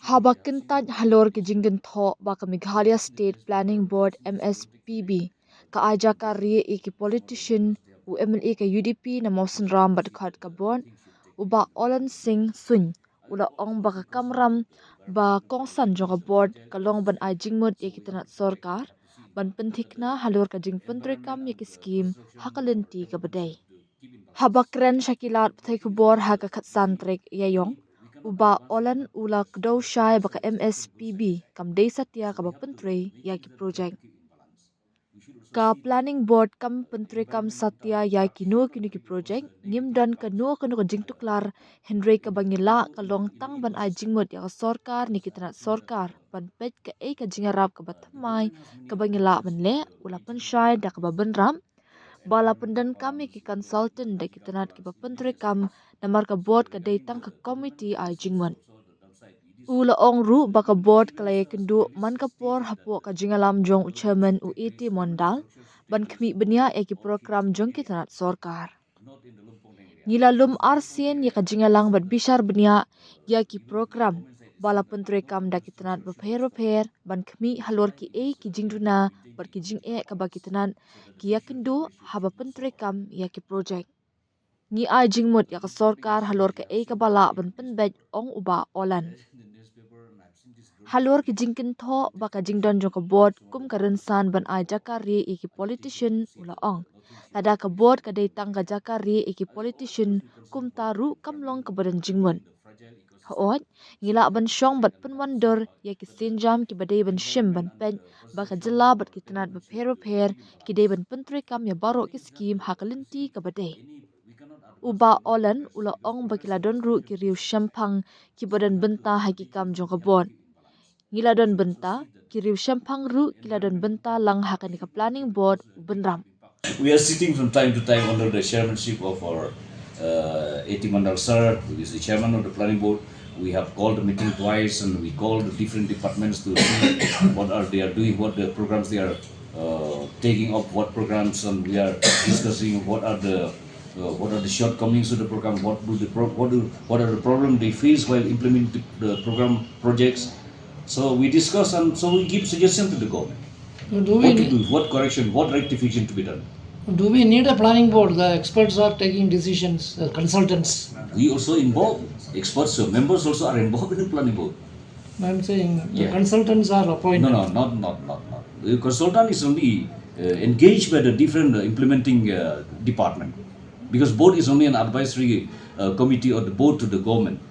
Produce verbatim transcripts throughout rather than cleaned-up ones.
Haba kyntait halor ki jingkynthoh ba ka Meghalaya State Planning Board, M S P B, ka ai jaka rieh ïa ki politician, u M L A ka U D P na Mawsynram bad khot ka board, u Bah Olen Singh Suin u la ong ba ka kamram ba kongsan jong ka board ka long ban ai jingmut ïa ki tnat sorkar ban pynthikna halor ka jingpyntreikam ïa ki skim ha ka lynti kaba dei. Haba kren sha ki lad pathai khubor ha ka khatsan tarik Ïaiong, u Bah Olen u la kdew shai ba ka M S P B kam dei satia kaba pyntrei ïa ki projek. Ka Planning Board kam pyntrei kam satia ïa kino kino ki projek, ngim don kano kano ka jingtuklar, hynrei kaba ngi lah ka long tang ban ai jingmut ïa ka sorkar ne ki tnat sorkar ban peit kaei ka jingïarap kaba thymmai kaba ngi lah ban leh, u la pynshai da kaba bynrap ba la pyndonkam ïa ki consultant da ki tnat kiba pyntrei kam, namar ka board ka dei tang ka komiti ai jingmut. U la ong ruh ba ka board ka la ïakynduh man ka por hapoh ka jingïalam jong u chairman u A T Mondal ban khmih bniah ïa ki program jong ki tnat sorkar. Ngi la lum arsien ïa ka jingïalang bad bishar bniah ïa ki program ba la pyntrei kam da ki tnat bapher bapher ban khmih halor kiei ki jingduna bad ki jingeh kaba ki tnat ki ïakynduh haba pyntrei kam ïa ki projek. Ngi ai jingmut ïa ka sorkar halor kaei kaba lah ban pynbeit, ong u Bah Olen. Halor ki jingkynthoh ba ka jingdon jong ka board kum ka rynsan ban ai jaka rieh ïa ki politician, u la ong, lada ka board ka dei tang ka jaka rieh ïa ki politician, kumta ruh kam long kaba don jingmut. Hooid, ngi lah ban shong bad pynwandur ïa ki sienjam kiba dei ban shim ban peit ba ka jylla bad ki tnat bapher bapher ki dei ban pyntrei kam ïa baroh ki skim ha ka lynti kaba dei. U Bah Olen u la ong ba ki la don ruh ki riew shemphang kiba don bynta ha ki kam jong ka board. Ngi la don bynta, ki riew shemphang ruh ki la don bynta lang ha kane ka Planning Board, u bynrap. We are sitting from time to time under the chairmanship of our uh, A T Mandal sir, who is the chairman of the planning board. We have called the meeting twice and we called the different departments to see what are they are doing, what the programs they are uh, taking up, what programs, and we are discussing what are the uh, what are the shortcomings of the program, what do the pro- what do what are the problems they face while implementing the program projects. So we discuss and so we give suggestion to the government. So do we What to need, do, what correction, what rectification to be done. do we need a planning board? The experts are taking decisions, the consultants. We also involve experts, so members also are involved in the planning board. I'm saying the Yeah. consultants are appointed. No, no, not not not not. The consultant is only uh, engaged by the different uh, implementing uh, department, because board is only an advisory uh, committee or the board to the government.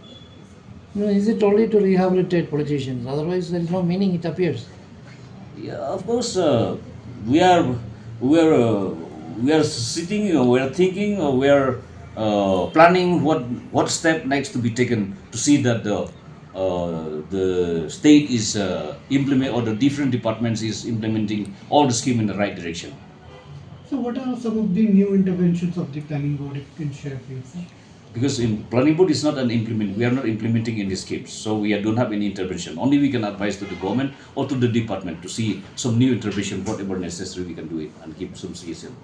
No, is it only to rehabilitate politicians? Otherwise, there is no meaning, it appears. Yeah, of course, uh, we are we are uh, we are sitting, uh, we are thinking, uh, we are uh, planning what what step next to be taken to see that the uh, the state is uh, implement or the different departments is implementing all the scheme in the right direction. So, what are some of the new interventions of the planning board, if you can share, please? Because in planning board is not an implement, we are not implementing any schemes, so we don't have any intervention. Only we can advise to the government or to the department to see some new intervention, whatever necessary, we can do it and give some suggestion.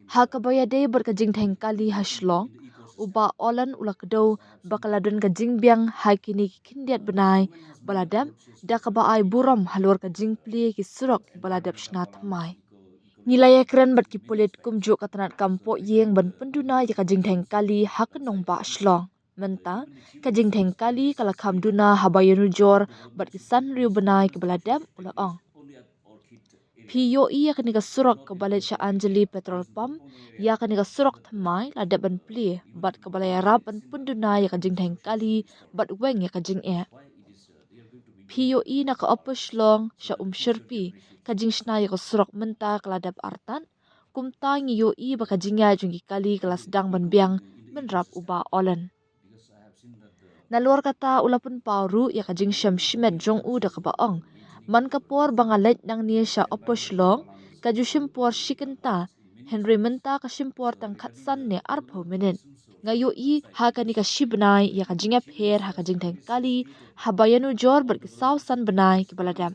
Ha kaba ïadei bad ka jingtheng kali ha Shillong, u Bah Olen u la kdew ba ka la don ka jingbiang ha kine ki khyndiat bnai ba la dep, da kaba ai burom halor ka jingplie ki surok ba la dep shna thymmai. Ngi la ïakren bad ki pulit kumjuh ka tnat kam pohïing ban pynduna ïa ka jingtheng kali ha ka nongbah Shillong. Mynta ka jingtheng kali ka la kham duna haba ïanujor bad ki san hynriew bnai kiba la dep, u la ong. Phi ïohi ïa kane ka surok kaba leit sha Anjali petrol pump, ïa kane ka surok thymmai la dep ban plie bad kaba la ïarap ban pynduna ïa ka jingtheng kali bad weng ïa ka jingeh. Phi ïohi na ka Upper Shillong sha Umshyrpi ka jingshna ïa ka surok mynta ka la dep artat, kumta ngi ïohi ba ka jingïaid jong ki kali ka la sdang ban biang, bynrap u Bah Olen. Nalor kata u la pynpaw ruh ïa ka jingshem shimet jong u da kaba ong, man ka por ba nga leit nangne sha Upper Shillong ka ju shim por shi kynta, hynrei mynta ka shim por tang khatsan ne arphew minit. Nga ïohi ha kane ka shi bnai ïa ka jingïapher ha ka jingtheng kali haba ïanujor bad ki saw san bnai kiba la dep.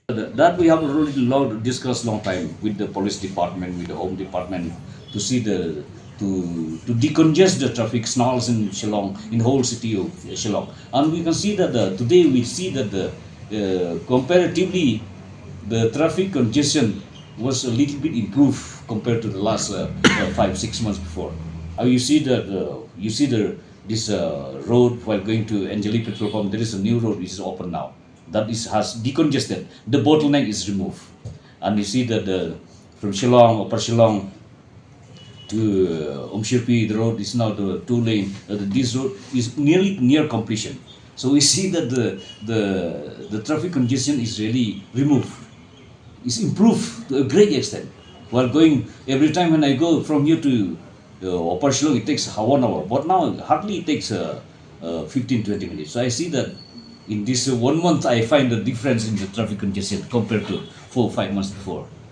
That we have already long, discussed long time with the police department, with the home department, to see the to, to decongest the traffic snarls in Shillong, in the whole city of Shillong. And we can see that the, today we see that the, uh, comparatively, the traffic congestion was a little bit improved compared to the last, uh, uh, five, six months before. Uh, you see that, uh, you see the, this, uh, road while going to Anjali petrol pump, there is a new road which is open now. That is, has decongested. The bottleneck is removed. And you see that the, from Shillong, Upper Shillong, to, uh, Umshirpi, the road is now the two lane. Uh, the, this road is nearly near completion. So we see that the, the, the traffic congestion is really removed. It's improved to a great extent. While going, every time when I go from here to, uh, Upper Shillong, it takes ha-, one hour. But now hardly it takes, uh, uh, fifteen, twenty minutes. So I see that in this, uh, one month, I find the difference in the traffic congestion compared to four, five months before.